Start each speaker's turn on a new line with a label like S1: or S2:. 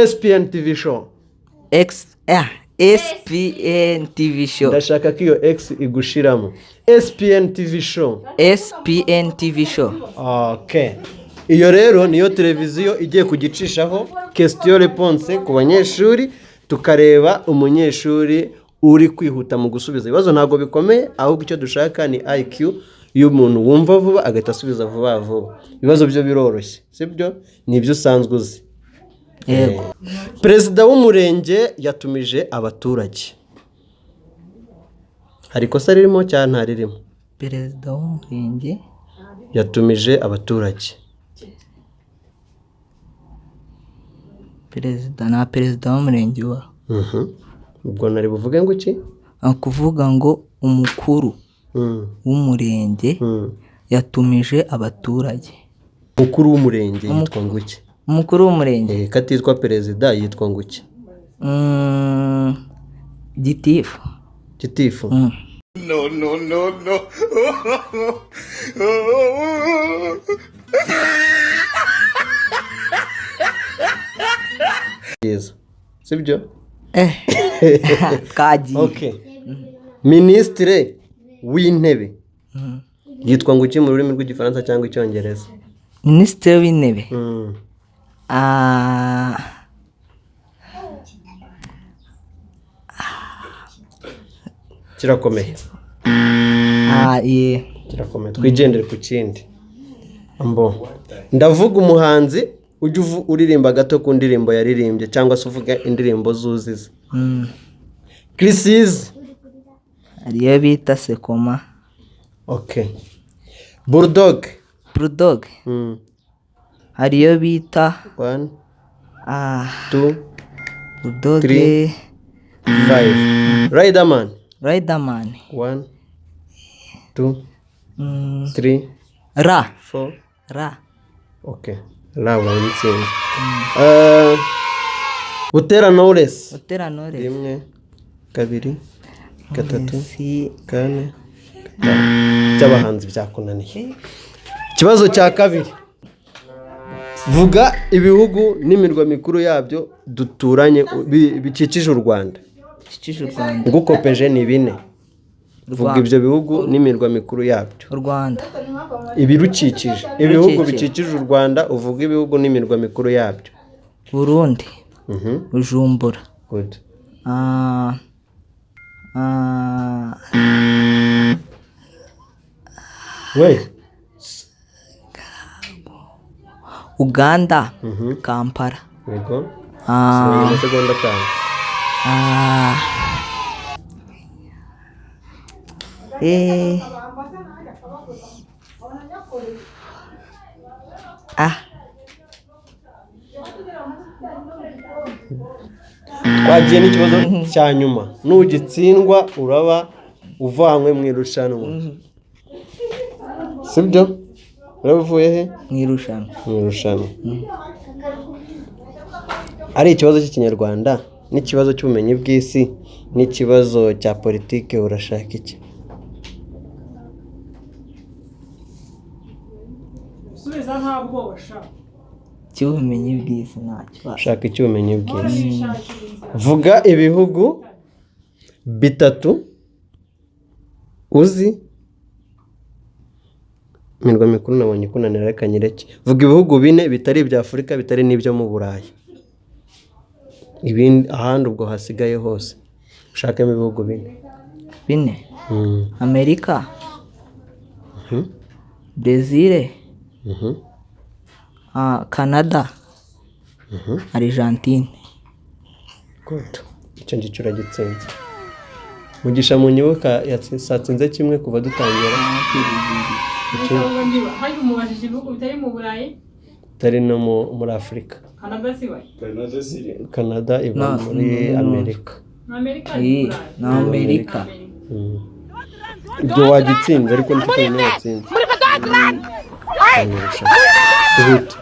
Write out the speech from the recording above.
S1: SPN TV show.
S2: X, ah, SPN TV show.
S1: Ndashaka ko iyo X igushiramo. SPN TV show.
S2: SPN TV show.
S1: Okay. Iyo rero niyo televiziyo igiye kugicishaho question réponse ku banyeshuri, tukareba umunyeshuri uri kwihuta mu gusubiza ibibazo. Ntabwo bikomeye, ahubwo icyo dushaka ni IQ y'umuntu wumva vuba agahita asubiza vuba vuba. Ibibazo byo biroroshye, sibyo? Ni ibyo usanzwe uzi.
S2: Yego.
S1: Perezida w'umurenge yatumije abaturage. Hari ikosa ririmo cyangwa ntaririmo?
S2: Perezida w'umurenge
S1: yatumije abaturage.
S2: Perezida na perezida w'umurenge wa
S1: Ubwo nari buvuge ngo iki?
S2: Ni ukuvuga ngo umukuru w'umurenge yatumije abaturage.
S1: Umukuru w'umurenge yitwa ngo iki?
S2: Umukuru w'umurenge.
S1: Ko atitwa perezida, yitwa ngo iki?
S2: Gitifu.
S1: Gitifu.
S3: No, no, no, no.
S1: Byiza, sibyo?
S2: Twagiye.
S1: Okay. Minisitiri w'intebe yitwa ngo iki mu rurimi rw'Igifaransa cyangwa Icyongereza?
S2: Minisitiri w'intebe. Ah,
S1: Kirakomeye.
S2: Ah, ye.
S1: Kirakomeye, twigendere ku kindi. Mbo ndavuga umuhanzi ujya uririmba gato ku ndirimbo yaririmbye, cyangwa se uvuga indirimbo zuzize. Chriss.
S2: Hari iyo bita Sekoma.
S1: Okay, Bulldog.
S2: Bulldog. Hari iyo bita
S1: One,
S2: ah,
S1: two,
S2: Bulldog.
S1: Three. Five. Riderman.
S2: Riderman.
S1: One, two, three,
S2: Ra.
S1: four.
S2: Ra.
S1: Okay, rawa intsinzi. Butera Knowless.
S2: Butera Knowless.
S1: Rimwe, kabiri, gatatu,
S2: Si.
S1: kane, gatanu. By'abahanzi byakunaniye. Ikibazo cya kabiri: vuga ibihugu n'imirwa mikuru yabyo duturanye, bikikije u Rwanda.
S2: Bikikije u Rwanda.
S1: Ngukopeje ni bine. Vuga ibyo bihugu n'imirwa mikuru yabyo.
S2: U Rwanda.
S1: Ibirukikije, ibihugu
S2: Ibirukikije.
S1: bikikije u Rwanda, uvuga ibihugu n'imirwa mikuru yabyo.
S2: Burundi. Bujumbura.
S1: Good.
S2: Ah, ah,
S1: We.
S2: Uganda. Kampala.
S1: Yego.
S2: Ah,
S1: Amasegonda 5.
S2: Ah, ah,
S1: Twagiye n'ikibazo cya nyuma. Nugitsindwa uraba uvanywe mu irushanwa, sibyo? Uraba uvuye he?
S2: Mu irushanwa.
S1: Mu irushanwa. Ari ikibazo cy'Ikinyarwanda n'ikibazo cy'ubumenyi bw'isi n'ikibazo cya politiki, urashaka iki?
S4: Gusubiza nta bwoba sha.
S2: Cy'ubumenyi bw'isi ntacyo.
S1: Ushaka icy'ubumenyi bw'isi. Vuga ibihugu bitatu uzi. Imirwa mikuru nabonye ikunanira, reka nyireke. Vuga ibihugu bine bitari ibya Afurika, bitari n'ibyo mu Burayi, ibindi ahandi ubwo hasigaye hose ushakemo ibihugu bine.
S2: Bine. Amerika, Brezil, ah, Canada, Argentine.
S1: Good. Icyo ngicyo uragitsinze. Mugisha munyibuka yatsinze kimwe kuva dutangira.
S4: Ahubwo ndiba hari umubajije ibihugu bitari mu Burayi.
S1: Bitari no muri Afurika.
S4: Canada sibaye?
S1: Canada iba muri
S2: No.
S1: Amerika.
S4: Ni Amerika, ni Burayi.
S2: Ni Amerika.
S1: Ibyo wagitsinze, ariko nicyo cyonyine watsinze. Ihute.